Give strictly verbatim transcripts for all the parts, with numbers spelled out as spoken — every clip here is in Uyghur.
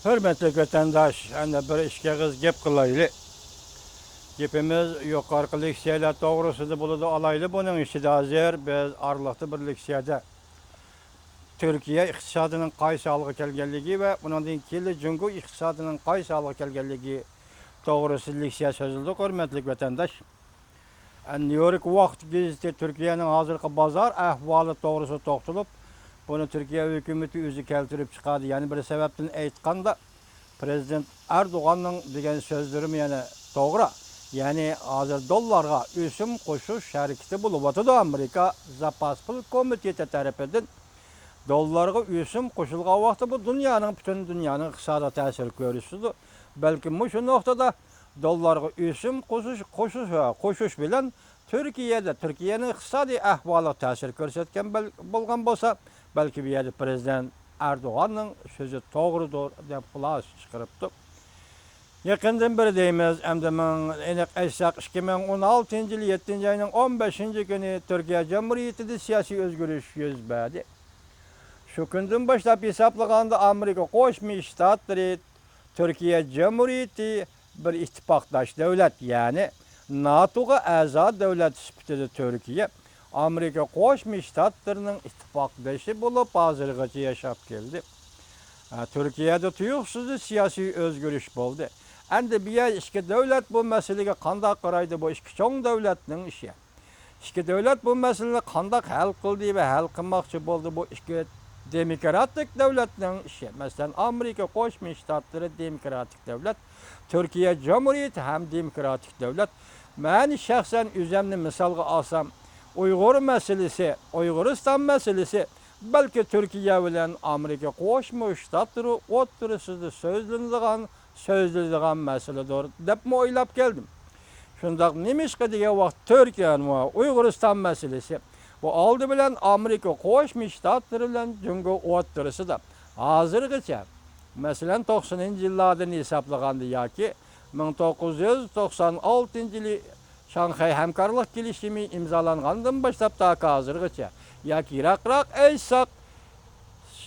ھۆرمەتلىك ۋەتەنداش، ئەنە بىر ئىككى ئېغىز گەپ قىلايلى. گېپىمىز يۇقىرىقى لېكسىيەلەر توغرىسىدا بولىدۇ، ئالايلى. بۇنىڭ ئىچىدە ھازىر بىز ئارىلىقتا بىر لېكسىيەدە تۈركىيە ئىقتىسادىنىڭ قايسى ھالغا كەلگەنلىكى ۋە ئۇنىڭدىن كېيىنلا جۇڭگو ئىقتىسادىنىڭ قايسى ھالغا كەلگەنلىكى توغرىسىدا لېكسىيە سۆزلىدۇق، ھۆرمەتلىك ۋەتەنداش. نيۇ يورك ۋاقىت گېزىتى تۈركىيەنىڭ ھازىرقى بازار ئەھۋالى توغرىسىدا توختىلىپ، بۇنى تۈركىيە ھۆكۈمىتى ئۆزى كەلتۈرۈپ چىقاردى. يەنە بىر سەۋەبتىن ئېيتقاندا، پىرېزىدېنت ئەردوغاننىڭ دېگەن سۆزلىرىمۇ يەنە توغرا. يەنى ھازىر دوللارغا ئۆسۈم قوشۇش ھەرىكىتى بولۇۋاتىدۇ. ئامېرىكا زاپاس پۇل كومىتېتى تەرىپىدىن دوللارغا ئۆسۈم قوشۇلغان ۋاقىتتا بۇ دۇنيانىڭ، پۈتۈن دۇنيانىڭ ئىقتىسادىغا تەسىر كۆرسىتىدۇ. بەلكى مۇشۇ نۇقتىدا دوللارغا ئۆسۈم قوشۇش، قوشۇش، قوشۇش بىلەن تۈركىيەدە، تۈركىيەنىڭ ئىقتىسادىي ئەھۋالىغا تەسىر كۆرسەتكەن بەل-، بولغان بولسا، بەلكى بۇ يەردە پىرېزىدېنت ئەردوغاننىڭ سۆزى توغرىدۇر، دەپ خۇلاسە چىقىرىپتۇ. يېقىندىن بېرى دەيمىز، ئەمدى مىڭ، ئېنىق ئېيتساق، ئىككى مىڭ ئون ئالتىنچى يىل يەتتىنچى ئاينىڭ ئون بەشىنچى كۈنى تۈركىيە جۇمھۇرىيىتىدە سىياسىي ئۆزگىرىش يۈز بەردى. شۇ كۈندىن باشلاپ ھېسابلىغاندا، ئامېرىكا قوشما شتاتلىرى تۈركىيە جۇمھۇرىيىتى بىر ئىتتىپاقداش دۆلەت، يەنى ناتوغا ئەزا دۆلەت سۈپىتىدە تۈركىيە ئامېرىكا قوشما شتاتلىرىنىڭ ئىتتىپاقدىشى بولۇپ، ھازىرغىچە ياشاپ كەلدى. ھە، تۈركىيەدە تۇيۇقسىزلا سىياسىي ئۆزگىرىش بولدى. ئەمدى بۇ يەر ئىككى دۆلەت بۇ مەسىلىگە قانداق قارايدۇ؟ بۇ ئىككى چوڭ دۆلەتنىڭ ئىشى. ئىككى دۆلەت بۇ مەسىلىنى قانداق ھەل قىلدى ۋە ھەل قىلماقچى بولدى؟ بۇ ئىككى دېموكراتىك دۆلەتنىڭ ئىشى. مەسىلەن، ئامېرىكا قوشما شتاتلىرى دېموكراتىك دۆلەت، تۈركىيە جۇمھۇرىيىتى ھەم دېموكراتىك دۆلەت. مەن شەخسەن ئۆزەمنى مىسالغا ئالسام، ئۇيغۇر مەسىلىسى، ئۇيغۇرىستان مەسىلىسى بەلكى تۈركىيە بىلەن ئامېرىكا قوشما شتاتلىرى ئوتتۇرىسىدا سۆزلىنىدىغان، سۆزلىنىدىغان مەسىلىدۇر، دەپمۇ ئويلاپ كەلدىم. شۇنداق، نېمىشقا دېگەن ۋاقىت تۈركىيە ۋە ئۇيغۇرىستان مەسىلىسى، بۇ ئالدى بىلەن ئامېرىكا قوشما شتاتلىرى بىلەن جۇڭگو ئوتتۇرىسىدا ھازىرغىچە، مەسىلەن، توقسىنىنچى يىللاردىن ھېسابلىغاندا ياكى مىڭ توققۇز يۈز توقسان ئالتىنچى يىلى شاڭخەي ھەمكارلىق كېلىشىمى ئىمزالانغاندىن باشلاپ تاكى ھازىرغىچە، ياكى يىراقراق ئېيتساق،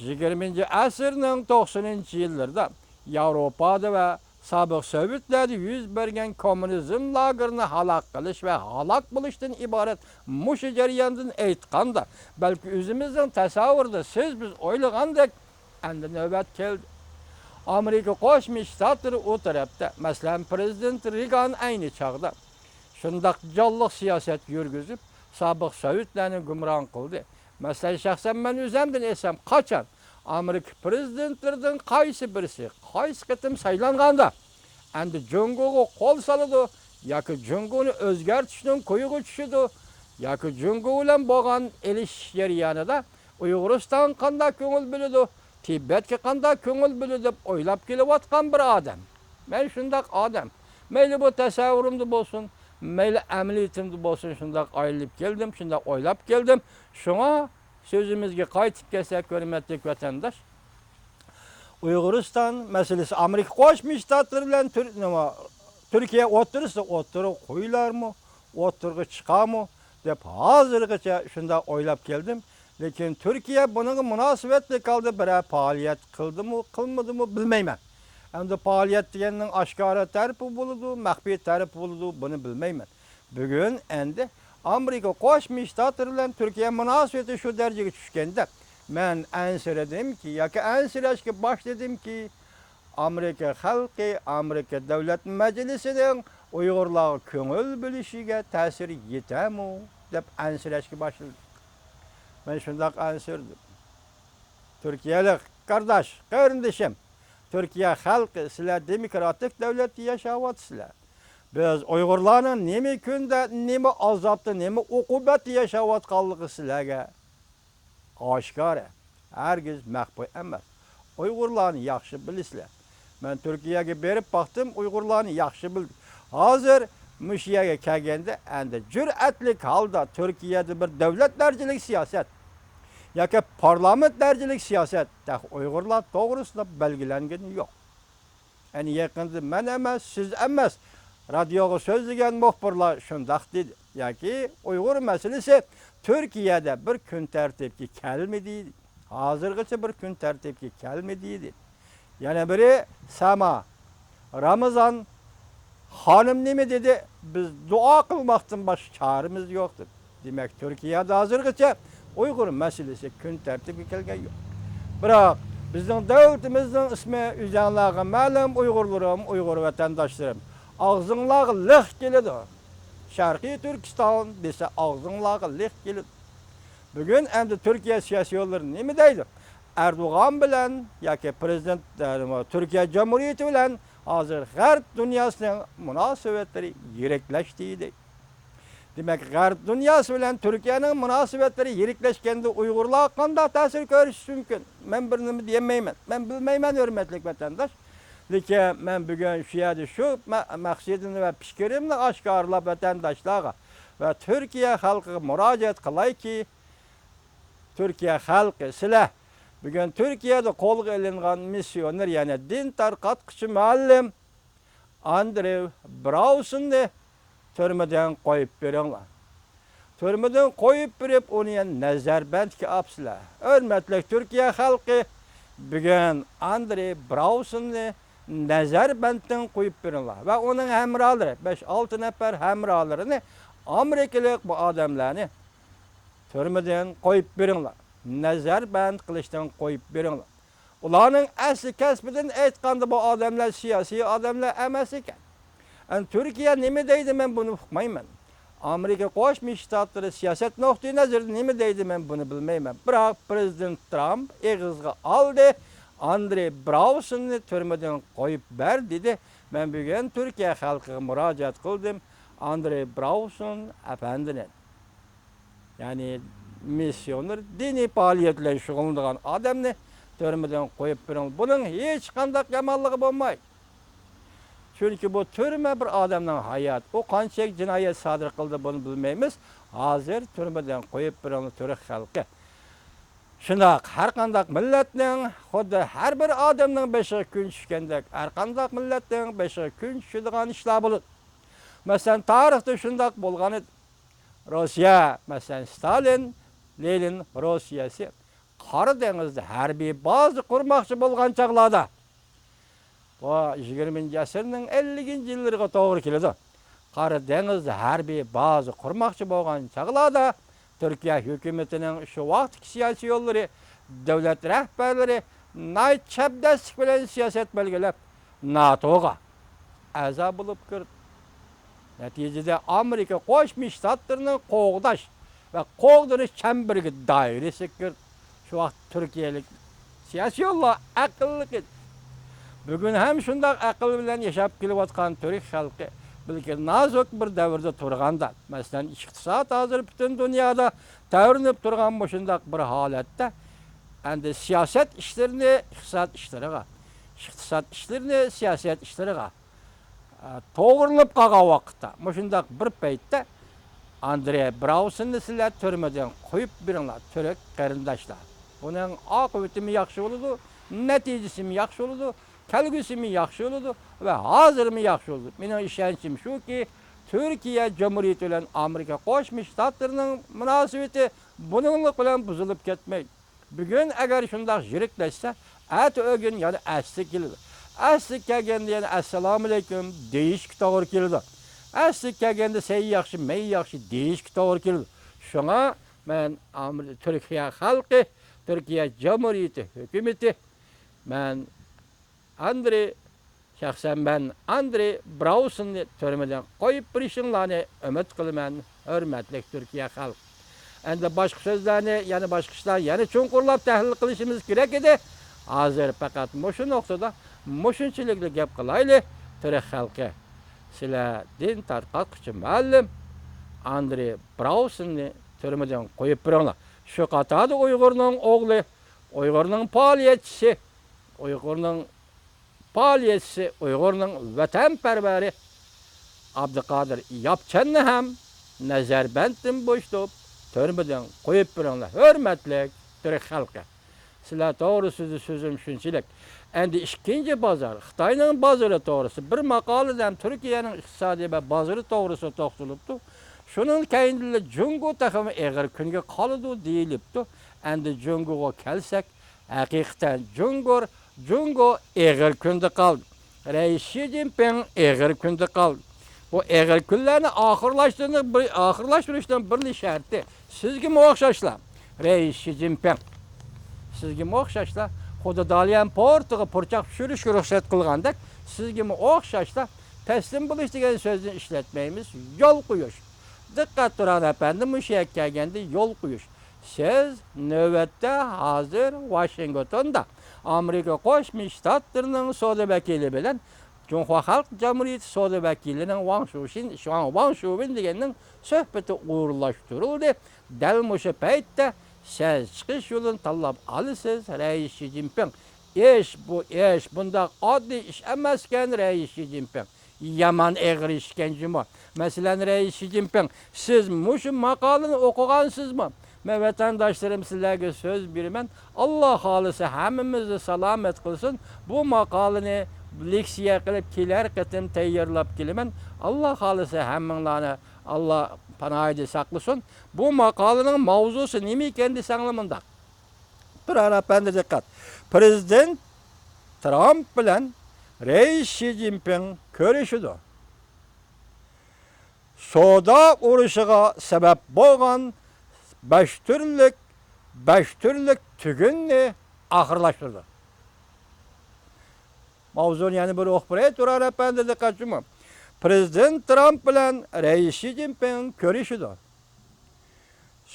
يىگىرمىنچى ئەسىرنىڭ توقسىنىنچى يىللىرىدا ياۋروپادا ۋە سابىق سوۋېتلەردە يۈز بەرگەن كوممۇنىزم لاگېرىنى ھالاك قىلىش ۋە ھالاك بولۇشتىن ئىبارەت مۇشۇ جەرياندىن ئېيتقاندا، بەلكى ئۆزىمىزنىڭ تەسەۋۋۇرىدا سىز بىز ئويلىغاندەك ئەمدى نۆۋەت كەلدى. ئامېرىكا قوشما شتاتلىرى ئۇ تەرەپتە، مەسىلەن، پىرېزىدېنت رېگان ئەينى چاغدا شۇنداق جانلىق سىياسەت يۈرگۈزۈپ، سابىق سوۋېتلەرنى گۇمران قىلدى. مەسىلەن، شەخسەن مەن ئۆزەمدىن ئېيتسام، قاچان ئامېرىكا پىرېزىدېنتلىرىدىن قايسى بىرسى، قايسى قېتىم سايلانغاندا، ئەمدى جۇڭگوغا قول سالىدۇ ياكى جۇڭگونى ئۆزگەرتىشنىڭ كويىغا چۈشىدۇ ياكى جۇڭگو بىلەن بولغان ئېلىشىش جەريانىدا ئۇيغۇرىستانغا قانداق كۆڭۈل بۆلىدۇ، تىبەتكە قانداق كۆڭۈل بۆلىدۇ دەپ ئويلاپ كېلىۋاتقان بىر ئادەم. مەن شۇنداق ئادەم. مەيلى بۇ تەسەۋۋۇرۇمدا بولسۇن، مەيلى ئەمەلىيىتىمدە بولسۇن، شۇنداق ئايلىنىپ كەلدىم، شۇنداق ئويلاپ كەلدىم. شۇڭا سۆزىمىزگە قايتىپ كەلسەك، ھۆرمەتلىك ۋەتەنداش، ئۇيغۇرىستان مەسىلىسى ئامېرىكا قوشما شتاتلىرى بىلەن تۈر-، نېمە، تۈركىيە ئوتتۇرىسىدا ئوتتۇرىغا قويۇلارمۇ، ئوتتۇرىغا چىقارمۇ دەپ ھازىرغىچە شۇنداق ئويلاپ كەلدىم. لېكىن تۈركىيە بۇنىڭغا مۇناسىۋەتلىك ھالدا بىرەر پائالىيەت قىلدىمۇ، قىلمىدىمۇ بىلمەيمەن. ئەمدى پائالىيەت دېگەننىڭ ئاشكارا تەرىپى بولىدۇ، مەخپىي تەرىپى بولىدۇ، بۇنى بىلمەيمەن. بۈگۈن ئەمدى ئامېرىكا قوشما شتاتلىرى بىلەن تۈركىيە مۇناسىۋىتى شۇ دەرىجىگە چۈشكەندە، مەن ئەنسىرىدىمكى ياكى ئەنسىرەشكە باشلىدىمكى، ئامېرىكا خەلقى، ئامېرىكا دۆلەت مەجلىسىنىڭ ئۇيغۇرلارغا كۆڭۈل بۆلۈشىگە تەسىرى يېتەرمۇ دەپ ئەنسىرەشكە باشلىدىم. مەن شۇنداق ئەنسىرىدىم. تۈركىيەلىك قارداش، قېرىندىشىم، تۈركىيە خەلقى، سىلەر دېموكراتىك دۆلەتتە ياشاۋاتىسىلەر. بىز ئۇيغۇرلارنىڭ نېمە كۈندە، نېمە ئازابتا، نېمە ئوقۇبەتتە ياشاۋاتقانلىقى سىلەرگە ئاشكارا، ھەرگىز مەخپىي ئەمەس. ئۇيغۇرلارنى ياخشى بىلىسىلەر. مەن تۈركىيەگە بېرىپ باقتىم، ئۇيغۇرلارنى ياخشى بىلدىم. ھازىر مۇشۇ يەرگە كەلگەندە، ئەمدى جۈرئەتلىك ھالدا تۈركىيەدە بىر دۆلەت دەرىجىلىك سىياسەت ياكى پارلامېنت دەرىجىلىك سىياسەت تېخى ئۇيغۇرلار توغرىسىدا بەلگىلەنگىنى يوق. يەنى يېقىندا مەن ئەمەس، سىز ئەمەس، رادىيوغا سۆزلىگەن مۇخبىرلار شۇنداق دېدى. ياكى ئۇيغۇر مەسىلىسى تۈركىيەدە بىر كۈن تەرتىپكە كەلمىدى. ھازىرغىچە بىر كۈن تەرتىپكە كەلمىدى دېدى. يەنە بىرى سەما. رامىزان خانىم نېمە دېدى؟ بىز دۇئا قىلماقتىن باشقا چارىمىز يوق دېدى. دېمەك، تۈركىيەدە ھازىرغىچە ئۇيغۇر مەسىلىسى كۈن تەرتىپكە كەلگەن يوق. بىراق، بىزنىڭ دۆلىتىمىزنىڭ ئىسمى ئۆزەڭلارغا مەلۇم، ئۇيغۇرلىرىم، ئۇيغۇر ۋەتەنداشلىرىم. ئاغزىڭلارغا لىق كېلىدۇ. شەرقىي تۈركىستان دېسە، ئاغزىڭلارغا لىق كېلىدۇ. بۈگۈن ئەمدى تۈركىيە سىياسىيونلىرى نېمە دەيدۇ؟ ئەردوغان بىلەن ياكى پىرېزىدېنت، تۈركىيە جۇمھۇرىيىتى بىلەن ھازىر غەرب دۇنياسىنىڭ مۇناسىۋەتلىرى يىرىكلەشتى دەيدۇ. دېمەك، غەرب دۇنياسى بىلەن تۈركىيەنىڭ مۇناسىۋەتلىرى يىرىكلەشكەندە ئۇيغۇرلارغا قانداق تەسىر كۆرسىتىشى مۇمكىن؟ مەن بىر نېمە دېيەلمەيمەن. مەن بىلمەيمەن، ھۆرمەتلىك ۋەتەنداش. لېكىن مەن بۈگۈن شۇ يەردە شۇ مە-، مەقسىتىمنى ۋە پىكرىمنى ئاشكارىلاپ ۋەتەنداشلارغا ۋە تۈركىيە خەلقىگە مۇراجىئەت قىلايكى، تۈركىيە خەلقى، سىلەر بۈگۈن تۈركىيەدە قولغا ئېلىنغان مىسسىيونېر، يەنى دىن تارقاتقۇچى مۇئەللىم ئاندرېي براۋسوننى تۈرمىدىن قويۇپ بېرىڭلار. تۈرمىدىن قويۇپ بېرىپ، ئۇنى يەنە نەزەربەندكە ئاپسىلەر. ھۆرمەتلىك تۈركىيە خەلقى، بۈگۈن ئاندرېي براۋسوننى نەزەربەندتىن قويۇپ بېرىڭلار ۋە ئۇنىڭ ھەمراھلىرى، بەش-ئالتە نەپەر ھەمراھلىرىنى، ئامېرىكىلىق بۇ ئادەملەرنى تۈرمىدىن قويۇپ بېرىڭلار. نەزەربەند قىلىشتىن قويۇپ بېرىڭلار. ئۇلارنىڭ ئەسلى كەسپىدىن ئېيتقاندا، بۇ ئادەملەر سىياسىي ئادەملەر ئەمەس ئىكەن. ئەمدى تۈركىيە نېمە دەيدۇ، مەن بۇنى ئۇقمايمەن. ئامېرىكا قوشما شتاتلىرى سىياسەت نۇقتىئى نەزىرىدىن نېمە دەيدۇ، مەن بۇنى بىلمەيمەن. بىراق پىرېزىدېنت ترامپ ئېغىزغا ئالدى، ئاندرېي براۋسوننى تۈرمىدىن قويۇپ بەر دېدى. مەن بۈگۈن تۈركىيە خەلقىگە مۇراجىئەت قىلدىم. ئاندرېي براۋسون ئەپەندىنى، يەنى مىسسىيونېر، دىنىي پائالىيەت بىلەن شۇغۇللىنىدىغان ئادەمنى تۈرمىدىن قويۇپ بېرىڭ. بۇنىڭ ھېچقانداق يامانلىقى بولمايدۇ. چۈنكى بۇ تۈرمە بىر ئادەمنىڭ ھاياتى. ئۇ قانچىلىك جىنايەت سادىر قىلدى، بۇنى بىلمەيمىز. ھازىر تۈرمىدىن قويۇپ بېرىڭلار، تۈرك خەلقى. شۇنداق، ھەر قانداق مىللەتنىڭ، خۇددى ھەر بىر ئادەمنىڭ بېشىغا كۈن چۈشكەندەك، ھەر قانداق مىللەتنىڭ بېشىغا كۈن چۈشىدىغان ئىشلار بولىدۇ. مەسىلەن، تارىختا شۇنداق بولغان ئىدى. روسىيە، مەسىلەن، ستالىن، لېنىن روسىيەسى قارا دېڭىزدا ھەربىي بازا قۇرماقچى بولغان چاغلاردا، بۇ يىگىرمىنچى ئەسىرنىڭ ئەللىكىنچى يىللىرىغا توغرا كېلىدۇ. قارا دېڭىزدا ھەربىي بازا قۇرماقچى بولغان چاغلاردا، تۈركىيە ھۆكۈمىتىنىڭ شۇ ۋاقىتتىكى سىياسىيونلىرى، دۆلەت رەھبەرلىرى ناھايىتى چەبدەسلىك بىلەن سىياسەت بەلگىلەپ، ناتوغا ئەزا بولۇپ كىردى. نەتىجىدە ئامېرىكا قوشما شتاتلىرىنىڭ قوغداش ۋە قوغدىنىش چەمبىرىكى دائىرىسىگە كىردى. شۇ ۋاقىت تۈركىيەلىك سىياسىيونلار ئەقىللىق ئىدى. بۈگۈن ھەم شۇنداق ئەقىل بىلەن ياشاپ كېلىۋاتقان تۈرك خەلقى، بەلكى نازۇك بىر دەۋردە تۇرغاندا، مەسىلەن، ئىقتىساد ھازىر پۈتۈن دۇنيادا تەۋرىنىپ تۇرغان مۇشۇنداق بىر ھالەتتە، ئەمدى سىياسەت ئىشلىرىنى ئىقتىساد ئىشلىرىغا، ئىقتىساد ئىشلىرىنى سىياسەت ئىشلىرىغا، ئە، توغرىلىنىپ قالغان ۋاقىتتا، مۇشۇنداق بىر پەيتتە ئاندرېي براۋسوننى سىلەر تۈرمىدىن قويۇپ بېرىڭلار، تۈرك قېرىنداشلار. بۇنىڭ ئاقىۋىتىمۇ ياخشى بولىدۇ، نەتىجىسىمۇ ياخشى بولىدۇ، كەلگۈسىمۇ ياخشى بولىدۇ ۋە ھازىرمۇ ياخشى بولىدۇ. مېنىڭ ئىشەنچىم شۇكى، تۈركىيە جۇمھۇرىيىتى بىلەن ئامېرىكا قوشما شتاتلىرىنىڭ مۇناسىۋىتى بۇنىڭلىق بىلەن بۇزۇلۇپ كەتمەيدۇ. بۈگۈن ئەگەر شۇنداق يىرىكلەشسە، ئەتە ئۆگۈن يەنە ئەسلىگە كېلىدۇ. ئەسلىگە كەلگەندە يەنە ئەسسالامۇئەلەيكۇم دېيىشكە توغرا كېلىدۇ. ئەسلىگە كەلگەندە سەي ياخشى، مەي ياخشى دېيىشكە توغرا كېلىدۇ. شۇڭا مەن ئامېر-، تۈركىيە خەلقى، تۈركىيە جۇمھۇرىيىتى ھۆكۈمىتى، مەن ئاندرېي، شەخسەن مەن ئاندرېي براۋسوننى تۈرمىدىن قويۇپ بېرىشىڭلارنى ئۈمىد قىلىمەن، ھۆرمەتلىك تۈركىيە خەلق. ئەمدى باشقا سۆزلەرنى، يەنە باشقا ئىشلار، يەنە چوڭقۇرلاپ تەھلىل قىلىشىمىز كېرەك ئىدى. ھازىر پەقەت مۇشۇ نۇقتىدا مۇشۇنچىلىكلا گەپ قىلايلى، تۈرك خەلقى. سىلەر دىن تارقاتقۇچى مۇئەللىم ئاندرېي براۋسوننى تۈرمىدىن قويۇپ بېرىڭلار. شۇ قاتاردا ئۇيغۇرنىڭ ئوغلى، ئۇيغۇرنىڭ پائالىيەتچىسى، ئۇيغۇرنىڭ پائالىيەتچىسى، ئۇيغۇرنىڭ ۋەتەنپەرۋەرى ئابدۇقادىر ياپچاننى ھەم نەزەربەندتىن بوشىتىپ، تۈرمىدىن قويۇپ بېرىڭلار، ھۆرمەتلىك تۈرك خەلقى. سىلەر توغرىسىدا سۆزۈم شۇنچىلىك. ئەمدى ئىككىنچى بازار، خىتاينىڭ بازىرى توغرىسىدا بىر ماقالىدە ھەم تۈركىيەنىڭ ئىقتىسادى ۋە بازىرى توغرىسىدا توختىلىپتۇ. شۇنىڭ كەينىدىنلا جۇڭگو تېخىمۇ ئېغىر كۈنگە قالىدۇ دېيىلىپتۇ. ئەمدى جۇڭگوغا كەلسەك، ھەقىقەتەن جۇڭگو، جۇڭگو ئېغىر كۈندە قالدى. رەئىس شى جىنپىڭ ئېغىر كۈندە قالدى. بۇ ئېغىر كۈنلەرنى ئاخىرلاشتۇرۇشنىڭ بىر، ئاخىرلاشتۇرۇشنىڭ بىرلا شەرتى، سىزگىمۇ ئوخشاشلا، رەئىس شى جىنپىڭ، سىزگىمۇ ئوخشاشلا، خۇددى داليەن پورتىغا پۇرچاق چۈشۈرۈشكە رۇخسەت قىلغاندەك، سىزگىمۇ ئوخشاشلا تەسلىم بولۇش دېگەن سۆزنى ئىشلەتمەيمىز، يول قويۇش. دىققەت تۇران ئەپەندى، مۇشۇ يەرگە كەلگەندە يول قويۇش. سىز نۆۋەتتە ھازىر ۋاشىنگتوندا ئامېرىكا قوشما شتاتلىرىنىڭ سودا ۋەكىلى بىلەن جۇڭخۇا خەلق جۇمھۇرىيىتى سودا ۋەكىلىنىڭ ۋاڭ شۇشىن، شۇاڭ، ۋاڭ شۇۋېن دېگەننىڭ سۆھبىتى ئورۇنلاشتۇرۇلدى. دەل مۇشۇ پەيتتە سىز چىقىش يولىنى تاللاپ ئالىسىز، رەئىس شى جىنپىڭ. ئىش بۇ ئىش، بۇنداق ئاددىي ئىش ئەمەسكەن، رەئىس شى جىنپىڭ. يامان ئېغىر ئىشكەن جۇمۇ. مەسىلەن، رەئىس شى جىنپىڭ، سىز مۇشۇ ماقالىنى ئوقۇغانسىزمۇ؟ مەن ۋەتەنداشلىرىم، سىلەرگە سۆز بېرىمەن. ئاللا خالىسا ھەممىمىزنى سالامەت قىلسۇن. بۇ ماقالىنى لېكسىيە قىلىپ كېلەر قېتىم تەييارلاپ كېلىمەن. ئاللا خالىسا ھەممىڭلارنى ئاللا پاناھىدا ساقلىسۇن. بۇ ماقالىنىڭ ماۋزۇسى نېمە ئىكەن دېسەڭلار مۇنداق. تۇرار ئەپەندى دىققەت. پىرېزىدېنت ترامپ بىلەن رەئىس شى جىنپىڭ كۆرۈشىدۇ. سودا ئۇرۇشىغا سەۋەب بولغان بەش تۈرلۈك، بەش تۈرلۈك تۈگۈننى ئاخىرلاشتۇرىدۇ. ماۋزۇنى يەنە بىر ئوقۇپ بېرەي، تۇرار ئەپەندى دىققەت جۇمۇ. پىرېزىدېنت ترامپ بىلەن رەئىس شى جىنپىڭ كۆرۈشىدۇ.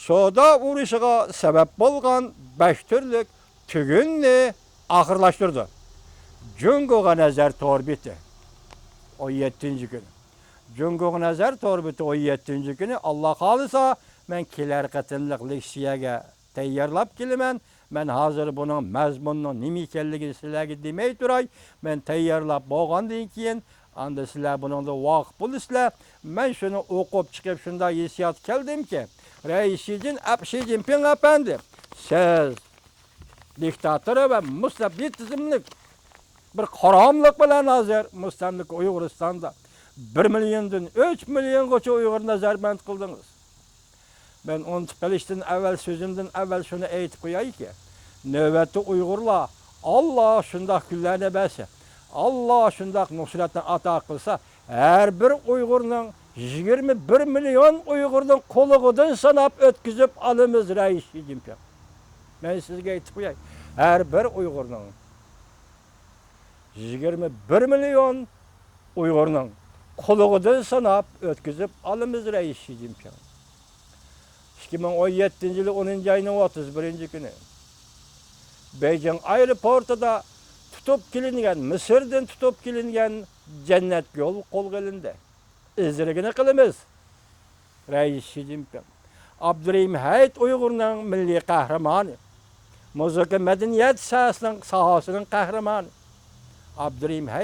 سودا ئۇرۇشىغا سەۋەب بولغان بەش تۈرلۈك تۈگۈننى ئاخىرلاشتۇرىدۇ. جۇڭگوغا نەزەر تور بېتى. ئون يەتتىنچى كۈنى. جۇڭگوغا نەزەر تور بېتى ئون يەتتىنچى كۈنى، ئاللا خالىسا، مەن كېلەر قېتىملىق لېكسىيەگە تەييارلاپ كېلىمەن. مەن ھازىر بۇنىڭ مەزمۇنىنىڭ نېمە ئىكەنلىكىنى سىلەرگە دېمەي تۇراي. مەن تەييارلاپ بولغاندىن كېيىن، ئاندا سىلەر بۇنىڭدىن ۋاقىپ بولىسىلەر. مەن شۇنى ئوقۇپ چىقىپ شۇنداق ھېسسىيات كەلدىمكى، رەئىس شى جىن-، ئەپ-، شى جىنپىڭ ئەپەندى، سىز دىكتاتور ۋە مۇستەبىت تىزىملىك بىر قاراملىق بىلەن ھازىر مۇستەملىكە ئۇيغۇرىستاندا بىر مىليوندىن ئۈچ مىليونغىچە ئۇيغۇرنى نەزەربەند قىلدىڭىز. مەن ئۇنتۇپ قېلىشتىن ئەۋۋەل، سۆزۈمدىن ئەۋۋەل شۇنى ئېيتىپ قويايكى، نۆۋەتتە ئۇيغۇرلار ئاللا شۇنداق كۈنلەرنى بەرسە، ئاللا شۇنداق نۇسرەتنى ئاتا قىلسا، ھەر بىر ئۇيغۇرنىڭ، يىگىرمە بىر مىليون ئۇيغۇرنىڭ قۇلىقىدىن ساناپ ئۆتكۈزۈپ ئالىمىز، رەئىس شى جىنپىڭ. مەن سىزگە ئېيتىپ قوياي، ھەر بىر ئۇيغۇرنىڭ، يىگىرمە بىر مىليون ئۇيغۇرنىڭ قۇلىقىدىن ساناپ ئۆتكۈزۈپ ئالىمىز، رەئىس شى جىنپىڭ. ئىككى مىڭ ئون يەتتىنچى يىلى ئونىنچى ئاينىڭ ئوتتۇز بىرىنچى كۈنى بېيجىڭ ئايروپورتىدا تۇتۇپ كېلىنگەن، مىسىردىن تۇتۇپ كېلىنگەن جەننەت گۈل قولغا ئېلىندى. ئىزدىنىشىنى قىلىمىز. رەئىس شى جىنپىڭ. ئابدۇرېھىم ھەيت ئۇيغۇرنىڭ مىللىي قەھرىمانى. مۇزىكا، مەدەنىيەت ساھەسىنىڭ، ساھەسىنىڭ قەھرىمانى. ئابدۇرېھىم ھەيت